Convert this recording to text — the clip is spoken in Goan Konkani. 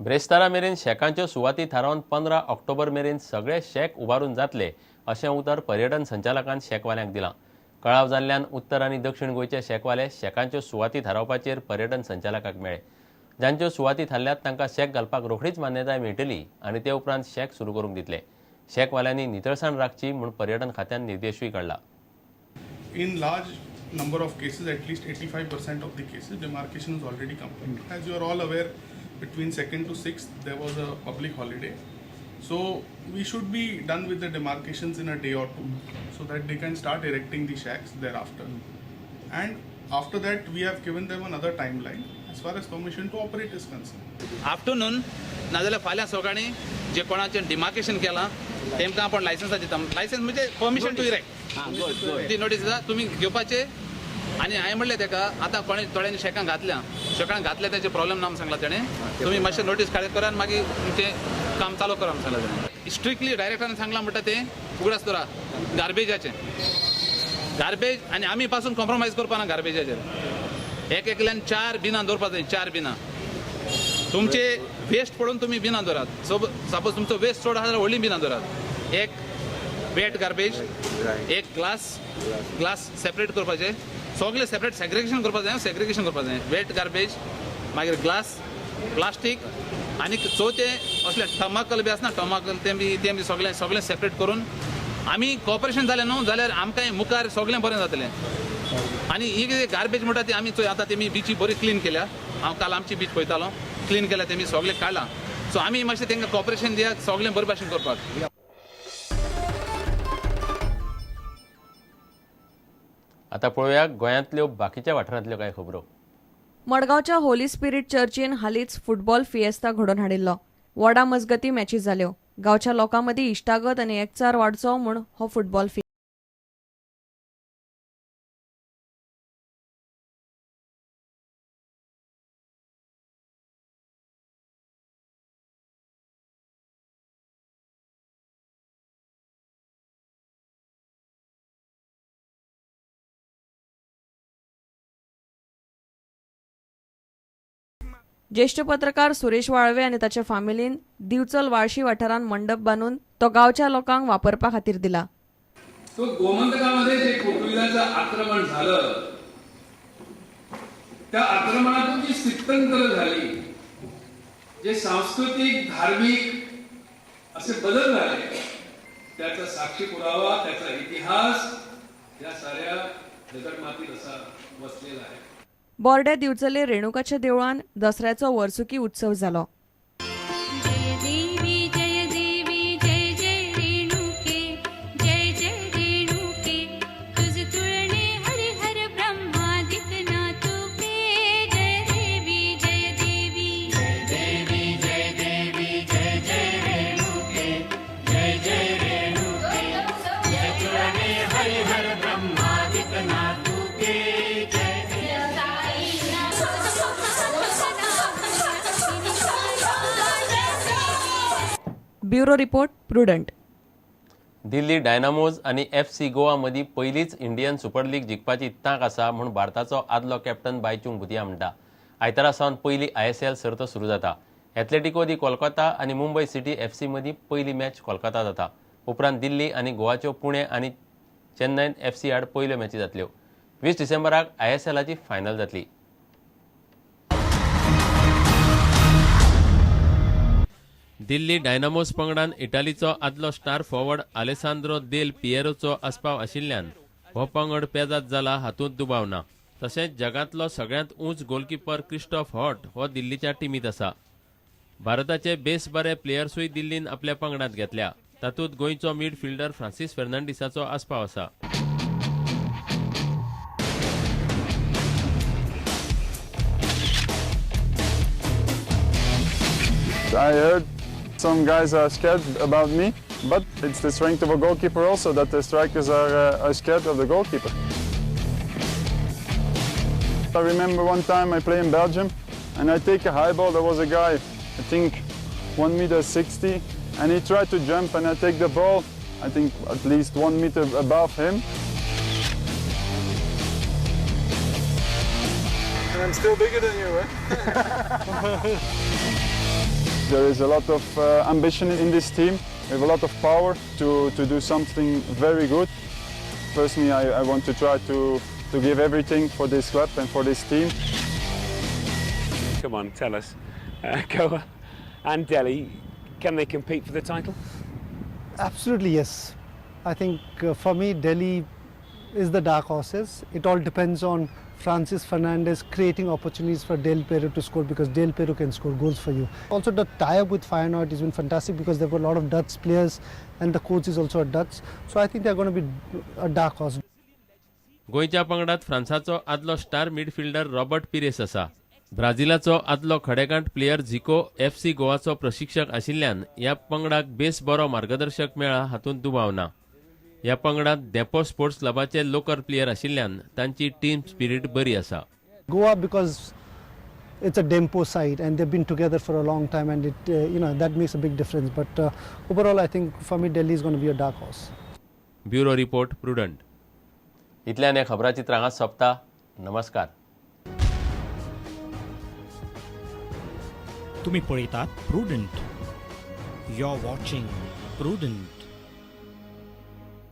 ब्रेस्तारा मेरेन शॅकांच्यो सुवाती थारावन 15 ऑक्टोबर मेरेन सगळे शॅक उबारून जातले अशें उतर पर्यटन संचालकान शॅकवाल्यांक दिलां. कळाव जाल्ल्यान उत्तर आनी दक्षिण गोंयचे शॅकवाले शॅकांच्यो सुवाती थारावपाचेर पर्यटन संचालकाक मेळ्ळे. जांच्यो सुवाती थारल्यात तांकां शॅक घालपाक रोखडीच मान्यताय मेळटली आनी ते उपरांत शॅक सुरू करूंक दितले. शॅकवाल्यांनी नितळसाण राखची म्हूण पर्यटन खात्यान निर्देशूय काडला. In large number of cases, at least 85% of the cases, demarcation is already complete. As you are all aware, between 2nd to 6th, there was a public holiday. So we should be done with the demarcations in a day or two, so that they can start erecting the shacks thereafter. And after that, we have given them another timeline as far as permission to operate is concerned. Afternoon नाजाल्यार फाल्यां सकाळीं जे कोणाचें डिमार्केशन केलां तेमकां आपूण लायसन्सां दिता. लायसन्स म्हणजे परमिशन टू इरेक्ट ती नोटीस दिता, तुमी घेवपाचे. आनी हांवें म्हणलें तेका आतां कोणें थोड्यांनी शेकां घातल्या, शेकां घातल्या तेजे प्रॉब्लेम ना म्हूण सांगला तेणें. तुमी मातशें नोटीस काडत करा आनी मागीर तुमचें काम चालू करा म्हूण सांगलां तेणें. स्ट्रिक्टली डायरेक्टरान सांगलां म्हणटा तें उगडास दवरा गार्बेजाचें, गार्बेज आनी आमी पासून कॉम्प्रोमायज करपा ना गार्बेजाचेर. एक एकल्यान 4 बिनां दवरपा जाय, 4 बिनां. तुमचे वेस्ट पडून तुमी बिनां दवरात. सपोज तुमचो वेस्ट चड आसा जाल्यार व्हडलीं बिनां दवरात. एक वेट गार्बेज, एक ग्लास, ग्लास सेपरेट करपाचें, सगळें सेपरेट सेग्रिगेशन करपाक जाय, सेग्रिगेशन करपाक जाय. वेट गार्बेज, मागीर ग्लास, प्लास्टीक आनी चवथें असलें थर्माकल बी आसना, थर्माकल तें बी सगळें सगळें सेपरेट करून आमी कॉपरेशन जालें न्हू जाल्यार आमकां मुखार सगळें बरें जातलें. आनी ही कितें गार्बेज म्हणटा ती आमी चोय आतां तेमी बिची बरी क्लीन केल्या. हांव काल आमची बीच पळयतालो, क्लीन केल्या तेमी सगळें काडलां. सो आमी मातशें तांकां कॉपरेशन दियात सगळें बरे भाशेन करपाक. आतां पळोवया गोंयांतल्यो बाकीच्या वाठारांतल्यो कांय खबरो. मडगांवच्या होली स्पिरीट चर्चीन हालींच फुटबॉल फिएस्ता घडोवन हाडिल्लो. वडा मजगती मॅची जाल्यो. गांवच्या लोकां मदीं इश्टागत आनी एकचार वाडचो म्हूण हो फुटबॉल ज्येश्ठ पत्रकार सुरेश वाळवे आनी ताच्या फामिलीन दिवचल वाळशी वाठारांत मंडप बांदून तो गांवच्या लोकांक वापरपा खातीर दिला. तो गोमंतकामध्ये जे पोर्तुगीजांचं आक्रमण झालं त्या आक्रमणातून जी स्थित्यंतर झाली, जे सांस्कृतिक धार्मिक असे बदल झाले त्याचा साक्षी पुरावा, त्याचा इतिहास या साऱ्या जगन्मातीत असा वसलेला आहे. बोर्डे दिवचले रेणुकाच्या देवळान दसऱ्याचो वर्सुकी उत्सव जालो. Bureau report, Prudent. Delhi Dynamos आनी FC Goa मदीं पयलीच इंडियन सुपर लीग जिखपाची तांक आसा म्हूण भारताचो आदलो कॅप्टन बायचूंग भुतिया म्हणटा. आयतारा सावन पयली ISL सर्त सुरू जाता. एथलेटिको दी कोलकाता आनी मुंबय सिटी FC मदीं पयली मॅच कोलकाता जाता. उपरांत दिल्ली आनी गोवाच्यो पुणे आनी चेन्नयन FC आड पयल्यो मॅची जातल्यो. 20 डिसेंबराक ISLाची फायनल जातली. दिल्ली डायनामोज पंगडान इटालीचो आदलो स्टार फॉरवर्ड आलेसांद्रो देल पिएरोचो आस्पाव आशिल्ल्यान हो पंगड पेजाद जाला हातूंत दुबाव ना. तशेंच जगांतलो सगळ्यांत उंच गोलकीपर क्रिस्टोफ हॉट हो दिल्लीच्या टिमीत आसा. भारताचे बेस बरे प्लेयर्सूय दिल्लीन आपल्या पंगडांत घेतल्या. तातूंत गोंयचो मिडफिल्डर फ्रांसीस फेर्नांडीसाचो आस्पाव आसा. I heard some guys are scared about me, but it's the strength of a goalkeeper also that the strikers are scared of the goalkeeper. I remember one time I play in Belgium and I take a high ball. There was a guy, I think 1.60 meters, and he tried to jump and I take the ball, I think at least 1 meter above him. And I'm still bigger than you, eh? There is a lot of ambition in this team. We have a lot of power to do something very good. Personally, I want to try to give everything for this club and for this team. Come on, tell us. Goa and Delhi, can they compete for the title? Absolutely, yes. I think for me, Delhi is the dark horses. It all depends on Francis Fernandez creating opportunities for Del Piero to score, because Del Piero can score goals for you. Also, the tie-up with Feyenoord has been fantastic because there were a lot of Dutch players and the coach is also a Dutch. So I think they're going to be a dark horse. गोंयच्या पंगडात फ्रांसाचो आदलो स्टार मिडफिल्डर रॉबर्ट पिरेस आसा. ब्राझिलाचो आदलो खडेगांठ प्लेयर झिको एफसी गोवाचो प्रशिक्षक आशिल्ल्यान ह्या पंगडाक बेस बरो मार्गदर्शक मेळ्ळा हातूंत दुबाव ना. ह्या पंगडात धेंपो स्पोर्ट्स क्लबाचे लोकल प्लेयर आशिल्ल्यान तांची टीम स्पिरीट बरी आसा. Goa, because it's a Dempo side and they've been together for a long time, and it that makes a big difference. But overall, I think for me, Delhi is going to be a dark horse. Bureau report, Prudent. इतल्यान हें खबराचित्र हांगाच सोंपता. नमस्कार. तुम्ही पळयतात Prudent. You are watching Prudent.